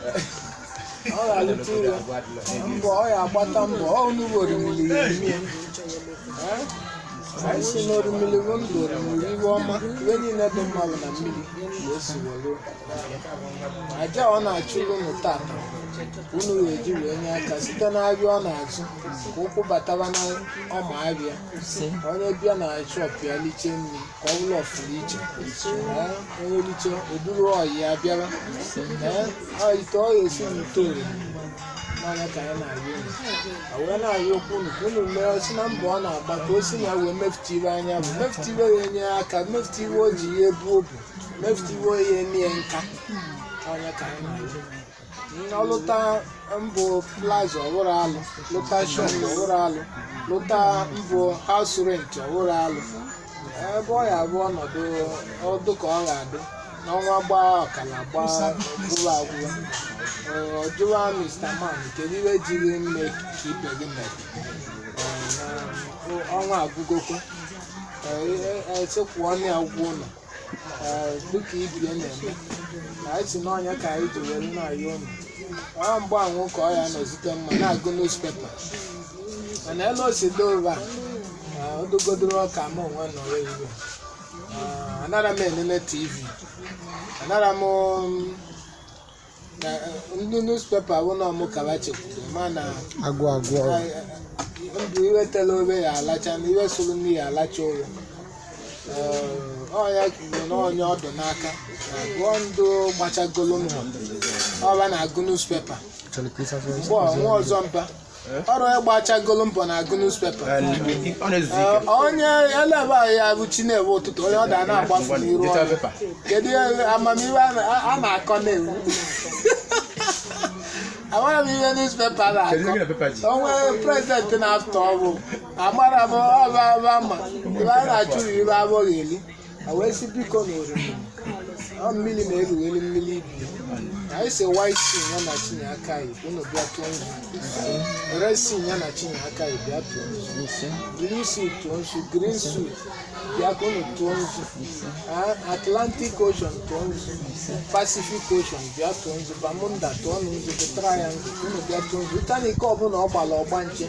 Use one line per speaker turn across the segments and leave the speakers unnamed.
Ọ ga-alụta iwe mbọ, ọ ya agbata mbọ, ọ unu bụ orimili ya eme ya. Ee? Anyị si na orimili bụ ndụ, orimili iwe ọma, iwe niile dị mma bụ na mmiri wee si were aja ọ na-achụrụ unu tata, unu ga-eji wee nye aka site n'ahịa ọ na-azụ ka ụkwụ bataba na ọma ahịa. Onye bịa na shop ya liche nri ka ọ bụrụ ọfụrụ iche. Ee, onye liche oduru ọyị ya bịara. Ee, ọ ite ọ ga-esi n'ite oriri n'anya ka anyị na-arịọ unu, a wee na-arịọ okwu unu ka unu mee o si na mbọ ọ na-agba ka o si na ya wee mefute iwe anya bụ mefute iwe ya enye aka, mefute iwe o ji ya ebu obu, mefute iwe ya eme ya nka anya ka anyị na-arịọ. Ọ lụta mbụ plaza ọwụrụ alụ, lụta shop ọwụrụ alụ, lụta mbụ house rent ọwụrụ alụ, ebe ọ ya abụ ọnọdụ ọdụ ka ọ ga-adị n'ọnwa gbaa ọkala gbaa gwụrụ agwụrụ. Ọ jụwa Mr. Man, kedu iwe jiri mme ka ibe gị mere? Ee, na ọnwa agwụgokwa, echekwuo ọnụ ya ụgwọ ụlọ. Ee, dịka ibie na-eme na anyị si n'ọnya ka anyị ji were na-ayọ ụnụ ọ mgbe anwụ ka ọ ya nọzite mma na-agụ newspaper, mana elu o si dova odogodoro ọka ma onwe nọrọ iwe. Anara m enene TV, anara m na ndị newspaper bụ na ọmụ kaba chekwuru ma na
Agụ agụ ọrụ.
Ndụ iwetala obe ya alacha na iwe soro nne ya alacha ụlọ ọya kwuru na onye ọdụ n'aka na gụọ ndụ gbachagolo mbọ ọba na-agụ newspaper mgbe ọnwa ọzọ mba ọrụ ịgbachagolo mbọ na-agụ newspaper.
Ọ na-ezuzu ike.
Onye eleba ya bụ chinewe ụtụtụ, onye ọ da na-agbafu n'iru
Digital
ọrụ
paper.
Kedu ihe amamihe a na-akọ na-ewu? Amara m ihe newspaper
Kedu ihe
na-akọ
gị na paper ji?
Onwe president na-atọ ọbụ amara m ọba ọba ma ibe a na-achụrụ ibe abụghị eli a wee sị biko na oriri ọ mmiri na-erugheri mmiri ibi anyị si white sea ya na chinye aka yi unu bịa tụọ nzu, red sea ya na chinye aka yi bịa tụọ nzu, blue sea tụọ nzu, green sea bịa ka unu tụọ nzu. Ah, Atlantic Ocean tụọ nzu, Pacific Ocean bịa tụọ nzu, Bermuda tụọ nzu, bụ triangle ka unu bịa tụọ nzu, ụtanike ọbụla ọ gbara ọgba nche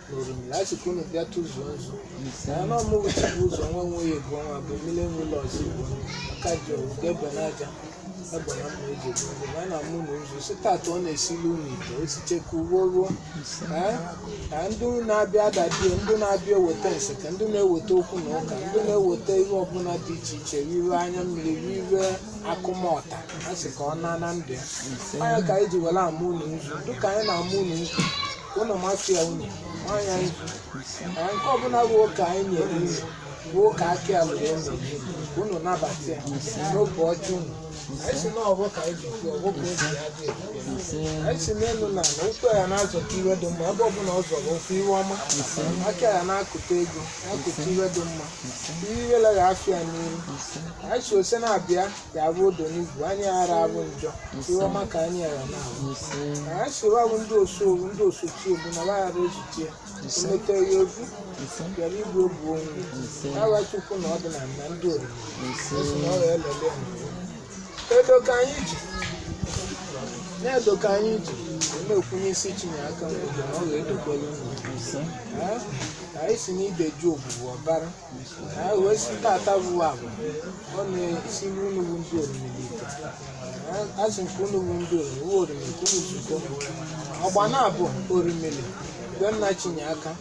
na orimiri a sị ka unu bịa tụzuo nzu na ọmụgwụ chibụ ụzọ nwa nwe ya ebu ọnwa bụ mmiri nwe ụlọ ọzọ igbo aka ji ọgwụgwọ egbe n'aja egbe na mma eji ebu nzu ma a na-amụ unu nzu si tata ọ na-esili unu ite osichekwa uwe ruo. Ee, ka ndị na-abịa adadie, ndị na-abịa eweta nseke, ndị na-eweta okwu na ụka, ndị na-eweta ihe ọbụla dị iche iche, riwe anya mmiri, riwe akụmọta, a sị ka ọ na na ndụ ya anya ka anyị ji were ama unu nzu dịka anyị na-ama unu nzu ka unu mafia unu anya nzu. Ee, nke ọbụla bụ ụka anyị nyere unu bụ ụka aka ya lụrụ unu ka unu nabata ya n'oge ọjọọ unu. Anyị si na ọbụ ka anyị ji kwuo ọbụ ka obi ya dị ebube. Anyị si n'elu na ala ụkwụ ya na-azọta iwe dị mma, ebe ọbụla ọ zọrọ ụkwụ iwe ọma, aka ya na-akụta ego, na-akụta iwe dị mma, ihe iwere ya afịa n'iru. Anyị si ose na-abịa ya abụ odo n'igwe anyị ara abụ njọ iwe ọma ka anyị ya na-abụ. Anyị si wabụ ndị osu owu ndị osochi egbu na baghara ezuchi ya emete ya ovu bịara igbu egbu onwe agha chukwu na ọdịnala na ndị oriri esi na ọ ga-elele ya n'uwe. Edo ka anyị ji na-edo ka anyị ji na-ekwu n'isi chinye aka nwere na ọ ga-edokwala unu. Ee, anyị si n'ibeju ogbugbu ọbara anyị wee si tata bụ abụ ọ na-esiri unu bụ ndị oriri ite. Ee, asị nke unu bụ ndị oriri wụ oriri ka unu zukọ ọgba na-abụ orimili mgbe nna chinye aka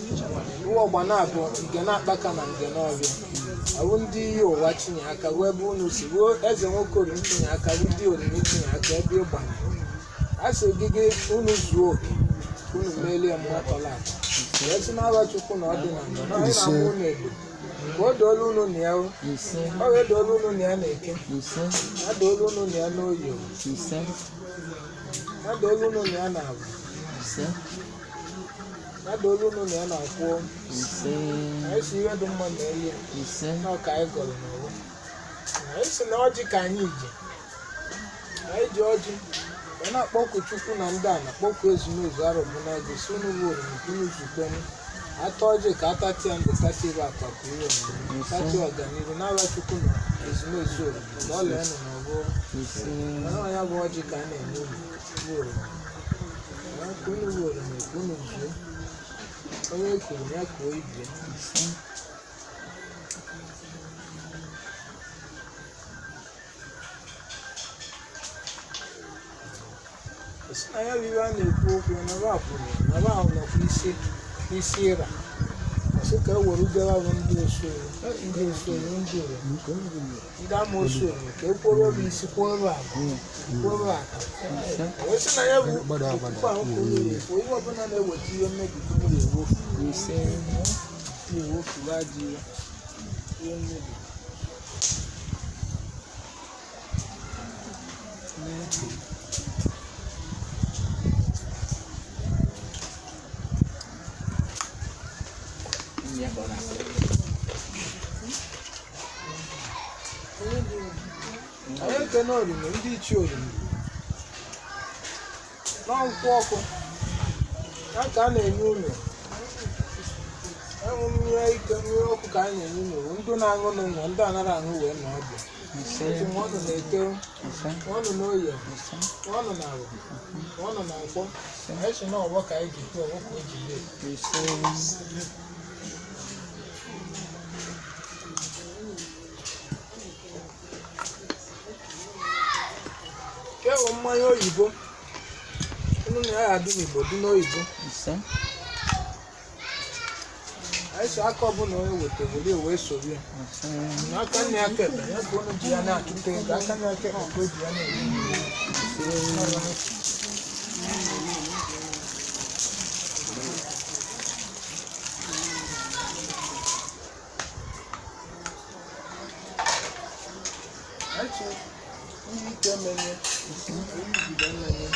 wụ ọgba na-abụ nke na-akpaka na nke n'ọbịa awụ ndị iyi ụwa chinye aka ruo ebe unu si ruo eze nwoke oriri chinye aka ruo ndị oriri chinye aka ebe ịgbanye a sị gị unu zuo oke, unu melie mmatọla atọ wee sị n'aba chukwu na ọdịnala na anyị na-amụ unu edo ka o doola unu na ya o. Ọ ga-edoola unu na ya na eke ya doola unu na ya n'oyi o. Ya doola unu na ya na agwa ya doola unu na ya na akwụ anyị si ihe dị mma na eyi na ọka anyị gọrọ n'ụwa. Anyị si na ọjị ka anyị ji, anyị ji ọjị wee na-akpọku chukwu na ndị a na-akpọku ezumezu arọbụna gosi unu bụ oriri ka unu zukwenụ atọ ọjị ka atati ya ndụ tati ebe akpakọ ihe omume tati ọganihu n'aba chukwu na ezumezu oriri ka ọ lee nụ n'ọbụ mana ọnya bụ ọjị ka a na-enye unu bụ oriri. Onye kwuru ya kwuo ibe ya. Sị na ya bụ ibe a na-ekwu okwu na ba kwuru na ba ahụ nọkwa isi isi ịra. Ọsị ka e were gawa bụ ndị osoro ndị osoro ndị ore ndị amoosu ore ka e kworo bụ isi kworo ala kworo aka. Wee sị na ya bụ okwukwe ahụ kwuru ya ekwu ihe ọbụla na-eweta ihe mmebi ka unu ga-ewofu na-ewofu ajọ ihe ihe mmebi. Anyị ekene orime ndị ichie orime nọ nkwụ ọkụ ya ka a na-enye unu enwe mmiri ike mmiri ọkụ ka a na-enye unu ndị na-aṅụ nwa ndị anaghị aṅụ wee nọ ọbịa esi nwanụ na-eke nwanụ na oye nwanụ na arụ nwanụ na nkwọ. Anyị si na ọgbọ ka anyị ji kwuo ọgbọ ka o ji lee. Kewu mmanya oyibo unu na ya adị n'Igbo dị n'oyibo. Anyị si aka ọbụla onye weta were wee soro ya na aka nne aka ekpe ya ka unu ji ya na-achụta ego aka nne aka ekpe ka o ji ya na-eri nri. Anyị si ihe ike menye ihe ijide menye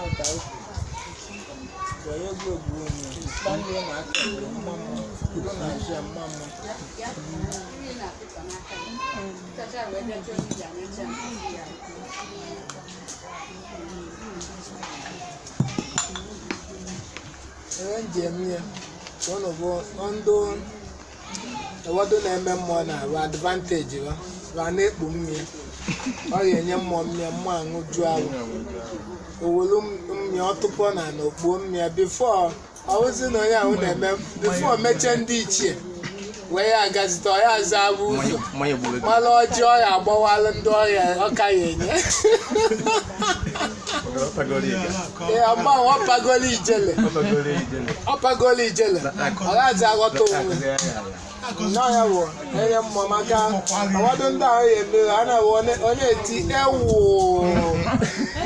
aka anyị kwuru were egwu egwu onwe kpalie na aka ekpe mma mma bido na azụ ya mma mma. Ebe njem ya ka ụnụ bụ ndụ ụfọdụ na-eme mmụọ na-arụ advanteji ha ba na-ekpu mmiri ọ ga-enye mmụọ mmiri mmụọ aṅụju arụ owelu mmiri ọtụpọ na na okpuo mmiri bifo ọwụzi na onye ahụ na-eme bifo mechie ndị ichie wee ya agazite ọ ya aza abụ ụzọ
Mmanya gburu gị.
mara ọjị ọya agbawalụ ndị ọrịa ọka ya enye.
Ọ pagoro ije.
Ee, ọgbanwe ọpagolo ijele
Ọ pagoro ijele.
ọpagolo ijele ọ gaghịzi aghọta onwe nnọọ ya bụ enye mmụọ maka ụfọdụ ndị ahụ ya emeghe a na-awụ onye eti ewu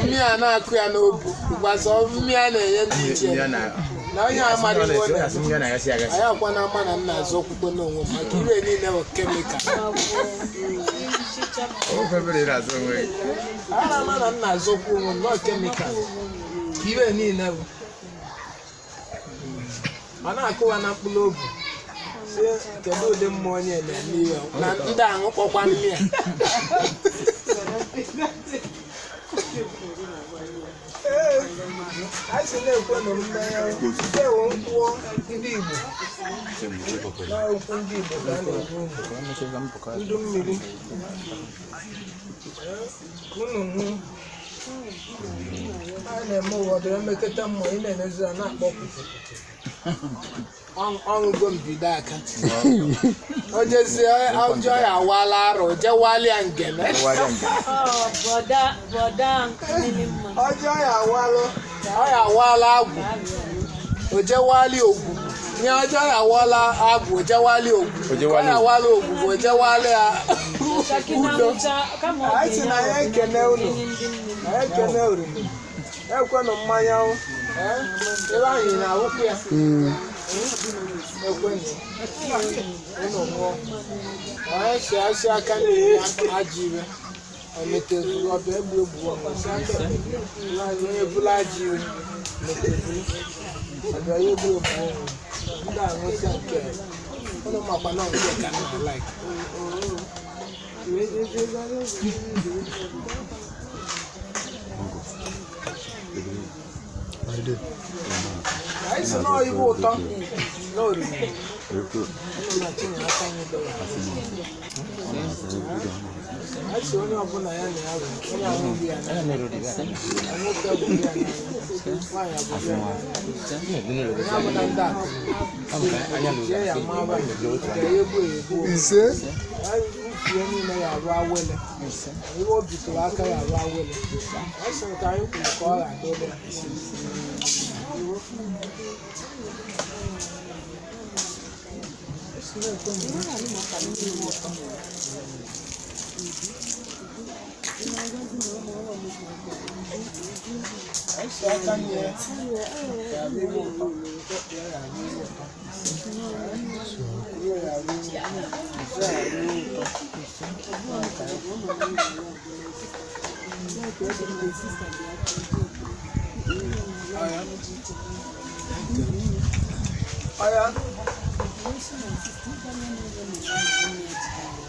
mmiri a na-akụ ya n'obu gbasa mmiri a na-enye ndị ichie
Mmiri a na-
na onye amara iwe ọ na-eme.
Mmiri a na-agasị agasị.
Anyị akwa na ama na nna azụ okwukwe n'onwe m maka iwe niile bụ kemikal.
O kwebere ịra azụ onwe gị.
Anyị ama na nna azụ okwu onwe m nọọ kemikal ka iwe niile bụ ọ na-akụwa na mkpụrụ obi sị kedu ụdị mmụọ onye na-eme ihe na ndị aṅụkpọkwa mmiri a. Ee, anyị si na-ekwe na mmanya ewu nkwụọ ndị Igbo na okwu ndị Igbo ka a na-ekwu unu ndụ mmiri. Ee, ka unu hụ a na-eme ụfọdụ emekọta mmụọ ị na-emezi ya na-akpọ kwukwukwukwu. Ọṅụgo mbido aka o jezie ọjọọ ya awala arụ jewalịa ngene.
Warịa nge.
Bọ̀dá bọ̀dá mmiri mma.
Ọjọọ ya awalụ ọ ya awala agwụ o jewali ogwugwu nye ọjọọ ya awala agwụ o jewali ogwugwu
O jewali
ọ ya awala ogwugwu o jewali ya udo.
Kama ọ
Anyị sị na anyị ekene unu.
ga-enye ndị mmiri.
Anyị ekene oriri ekwenụ mmanya o. Ee, ebe anyị na-awụkwu ya ekwenụ unu ṅụọ. Anyị si asị aka na-eri ajọ iwe emetezuru ọbịa egbu egbu ọnwa si aka ekpe onye bụla ajọ iwe metezuru ọbịa ya egbu egbu ọnwa ndị aṅụsịa nke ụnụ makwa na nke ka nna laik. Anyị si na ibu ụtọ na oriri ụnụ na Chineke aka anyị dọrọ. Anyị si onye ọbụla ya na ya bụ onye ahụ bi ya n'anya nwoke bụ ya n'anya. Nwaanyị abụrụ ya onye abụla ndị akụ jie ya mara nke ya egbu egbu.
Ise.
Ukwu ya niile ya arụ awele, ihe o bitụrụ aka ya arụ awele. Ọ sịrị ka anyị kwuru ka ọ ga-adịle. Esi aka nne ya ga-abụ ihe ụtọ, ya ga-abụ ihe ụtọ. Ihe ga-abụ ihe ga-abụ ihe ụtọ. Ọya. Ọya.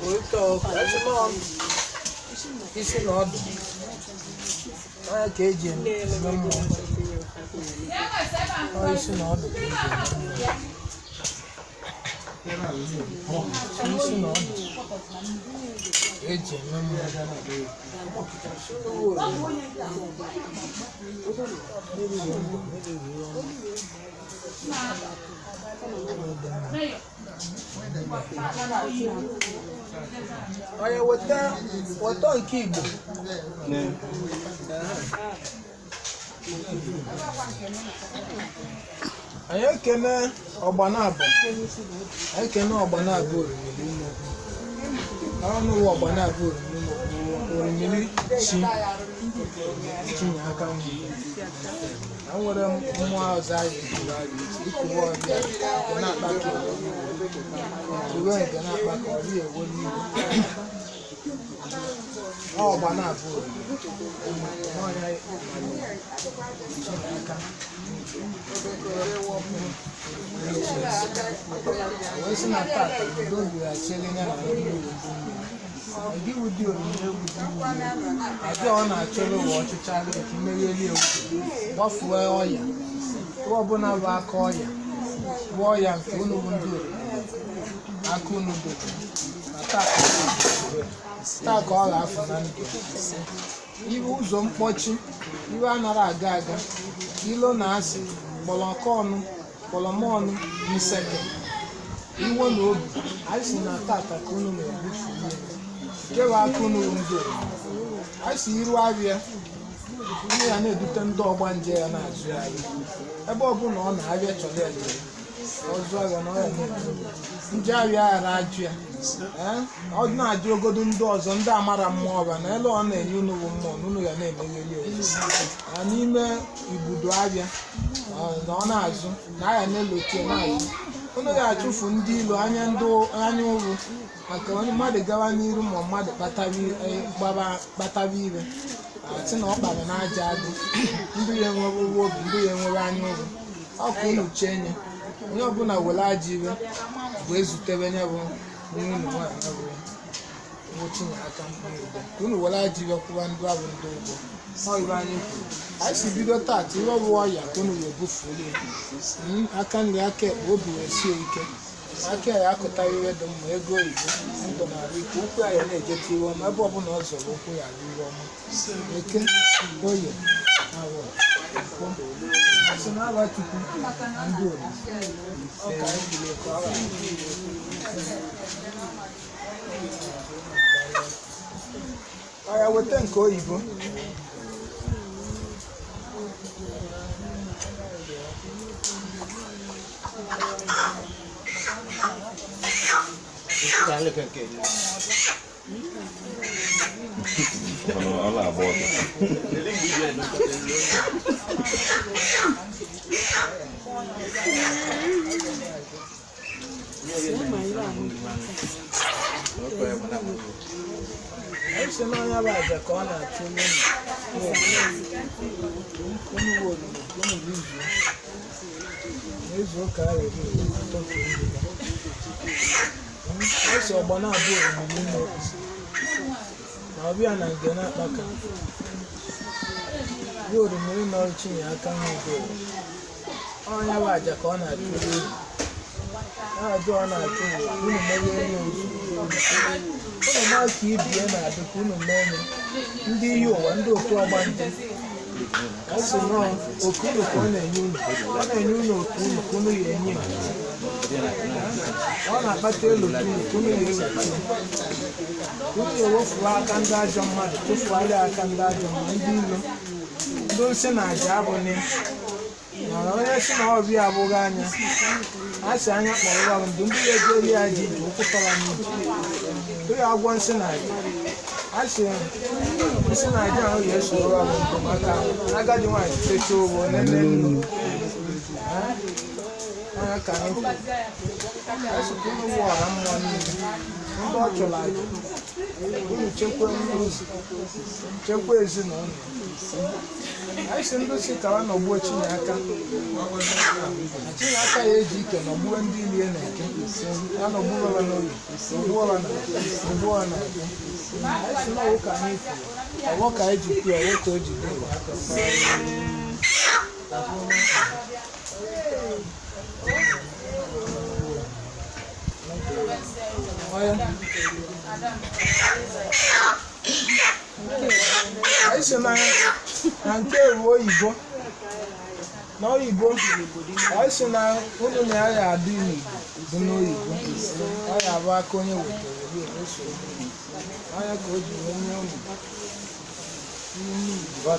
Orúkọ ẹtí náà isi na ọdụ. Ọya ka eji eme mmụọ. Ọ isi na ọdụ ka eji eme mmụọ. Isi na ọdụ ka eji eme mmụọ. Onye weta weta nke Igbo. Anyị ekene ọgbanabọ. Anyị ekene ọgbanabọ orimiri ime. Ọnụ ụwa ọgbanabọ orimiri ime orimiri chi chinye aka nri. Na nwere mmụọ ọzọ anyị ejiri anyị iche ikuwe ọbịa nke na-akpa ka ikuwe nke na-akpa ka ọ dịghị ewe n'ihu. Ọgbanabọ orimiri ọnya chinye aka. Wee sị na tata udo weghachiela ya na ndị obodo mmiri. Ụdị oriri egwu dị mmiri abịa ọ na-achọrọ ụwa ọchịchara ka imerieli egwu gbafue ọya ihe ọbụla bụ aka ọya bụ ọya nke unu bụ ndị oriri aka unu dobe na taa taa ka ọ ga-afụ na ndụ iwe ụzọ mkpọchi iwe anara aga aga ilo na asị kpọlọkọnụ kpọlọmọnụ nseke iwe na obi. Anyị si na tata ka unu na-egbufu ihe nke bụ aka unu bụ ndị oriri. Anyị si iru abịa ihe ya na-edute ndị ọgbanje ya na-azụ ya ahịa ebe ọbụla ọ na-abịa chọrọ ya jere ọzụ ahịa na ọya na-ebu ndị ahịa ghara ajụ ya. Ee, ọ na-ajụ ogodo ndị ọzọ ndị amara mmụọ ọba na elu ọ na-enye unu bụ mmụọ na unu ya na-emegheri ya na n'ime igbudo abịa na ọ na-azụ na aya na-elote na-azụ unu ga-achụfu ndị ilo anya ndị anya ụrụ maka onye mmadụ gawa n'iru ma mmadụ kpataba ire asị na ọ kpara n'aja agụ ndị ya enwere ụwa obi ndị ya enwere anya ụrụ ọkụ unu chee nye onye ọbụla were ajọ iwe wee zutebe ya bụ nwa unu nwaanyị bụ nwụchinye aka mkpụrụ udo ka unu were ajọ iwe kwụwa ndị abụ ndị ụgwọ. Ọ ibe anyị kwuru anyị si bido taata iwe bụ ọya ka unu wee bufuo ya. Aka nri aka ekpe obi wee sie ike aka ya akụta ihe dị mma ego oyibo ndụ na arụ ike ụkwụ ya na-ejeta iwe ọma ebe ọbụla ọ zọrọ ụkwụ ya arụ iwe ọma eke oye awọ nkwọ si n'aba Chukwu na ndị oriri ọ ka anyị kwuru ka ọ ghara. Ọ ya weta nke oyibo.
Ọ na-agba ọtọ.
Anyị si n'ọnya bụ aja ka ọ na-achụ onye unu unu olulu unu izuo n'izu ụka ahụ eri atọ ka uru ya. Esi ọgbọ na-abụ oriri ime okwu na ọbịa na nke na-akpaka ya oriri nọrọ chinye aka n'udo ọnya bụ aja ka ọ na-achụ onye na-ajụ ọ na-achụ bụ unu merie ya ozu unu maa ka ibie na-adị ka unu mee ya ndị iyi ụwa ndị otu ọgbanje Anyị sị nọọ oke unu ka ọ na-enye unu, ọ na-enye unu oke unu ka unu ya enye ya. Ọ na-akpata elu unu ka unu ya eweta ya. Unu ewefuru aka ndị ajọ mmadụ, tụfuarịa aka ndị ajọ mmadụ, ndị ilo, ndị nsị na aja abụghị mana onye si na ọbịa abụghị anya a sị anya kpọrọ ya ndụ ndị ya eji ya ji ije ụkwụ tọrọ n'ije tụrụ agwọ nsị na aja a sị nsị na aja ahụ ya esoro ya ndụ maka agadi nwaanyị techaa ogbo nene nnu anya ka anyị kwuru a sị ka unu wụ ọra mmụọ niile ndị ọ chụrụ aja unu chekwa unu chekwa ezinụlọ anyị si ndị si ka ha nọgbuo Chineke na Chineke ya eji ike nọgbuo ndị ilie na-eke ya nọgbuo ha n'oyi, nọgbuo ha na nọgbuo ha na eke. Anyị si na ọwụ ka anyị kwuru, ọwụ ka anyị ji kwuo, ọwụ ka o ji dị. Onye anyị si na na nke ewu oyibo na oyibo anyị si na unu na ya adị n'Igbo dị n'oyibo ọ ya abụ aka onye wetara ya eso anya ka o ji wee nye unu Igbo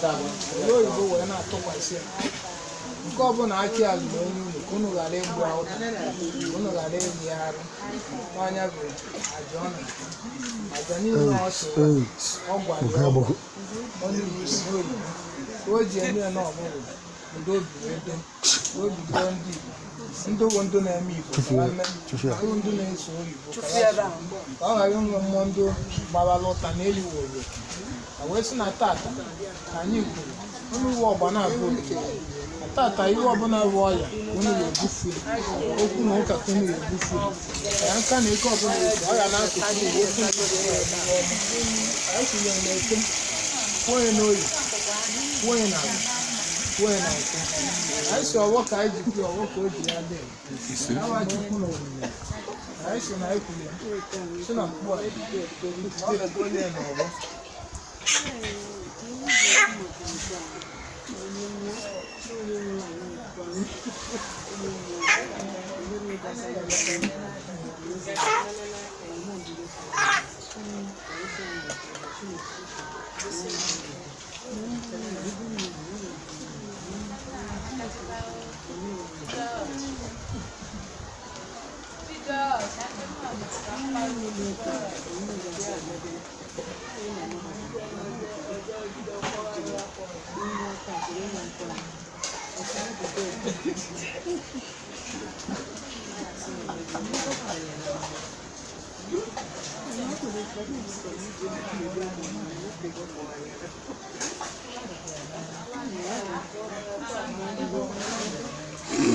oyibo wee na-atụkwasị ya nke ọbụla akị a lụrụ onye unu ka unu ghara ịgbu ụta, ka unu ghara ịgbu ya arụ. N'anya bụ aja ọ na-achụ aja niile ọ sụrụ ọ gwara ya ọgwụ onye Igbo n'oyibo ka o ji eme ya n'ọbụbụ ndị obi wee do obi doo ndị Igbo ndị bụ ndụ na-eme Igbo ka ha mee ndị ndụ na-eso oyibo ka ha soo, ka ọ ghara inwe mmụọ ndị gbawara ụta na eliworo a wee sị na tata ka anyị kwuru unu uwe ọgba na-abụ ogige na tata ihe ọbụla bụ ọya ka unu ga-ebufu ya, okwu na ụka ka unu ga-ebufu ya, ya nka na ike ọbụla efu ọ ya n'akụkụ ugbo okwu na ụka ya ọma. Anyị kwuru na eke kwuo ya n'oyi, kwuo ya n'ala, kwuo ya na nkwụ. Anyị si ọwọ ka anyị ji kwuo, ọwọ ka o ji ya dị awa Chukwu na omume anyị si na anyị kwuru ya si na mkpu a na ọ megolu ya n'ọgbọ.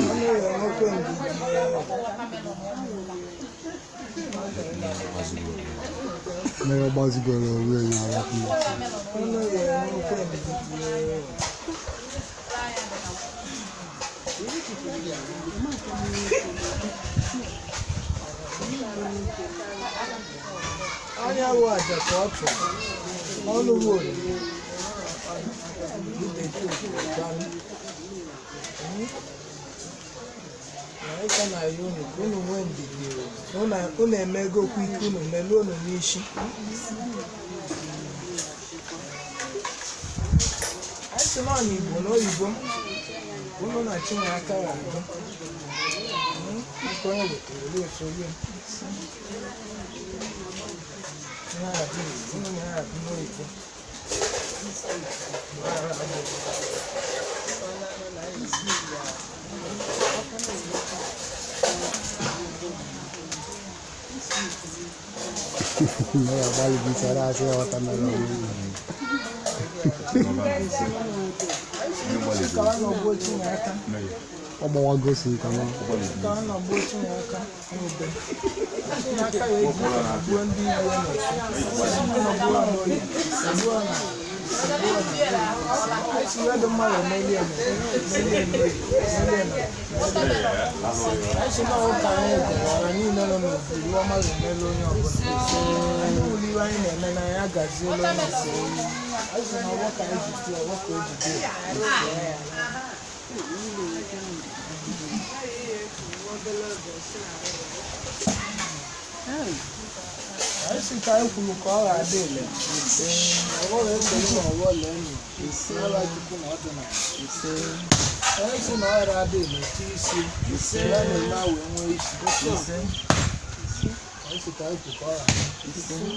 Ọnụ ya nwoke ndidi.
Mere gbazigoro onwe ya arapụ ya.
Ọnụ ya nwoke ndidi. Anya wụ aja ka ọ chụrụ ọnụ wụ oriri ịka na ya unu ka unu nwee ndidi o. Unu emegokwa ike unu meluo unu n'isi. Anyị sị nọ n'Igbo n'oyibo unu na Chineke ga-adụ nke onye wetara olu esoro ya na-adị n'Igbo unu na-adị n'oyibo.
Mere agbalịbisara asị ya watermelon.
Ka ọ nọgbuo Chineke,
Ọ gbawago si ka nwa.
ka ọ nọgbuo Chineke n'ube. Chineke ya eji ike nọgbuo ndị Igbo na-eso. Nọgbuo ha n'oyi, nọgbuo ha n'ala, Anyị si ihe dị mmadụ emeli eme emeli eme emeli eme. Anyị si na ụka anyị gụrụ ọra niile nọ n'obodo iwe ọma ga-emelu onye ọbụla. Anyị wuli iwe anyị na-eme na anyị agaziela onye ọbụla. Anyị si na ọgbọ ka anyị ji tie ọgbọ ka o ji dị. Anyị si ka anyị kwuru ka ọ ga-adị ile. Ọgbọ ga-esoro na ọgbọ lee nụ. N'ala Chukwu na ọdịnala. Onye si na ọghara adị ile ti isi. Ya na-eme a wee nwee isi. Anyị si ka anyị kwuru ka ọ ga-adị.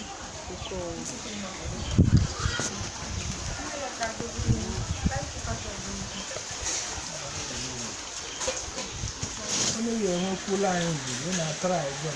Onye ga-enwekwula anyị bụ ị na-atara anyị.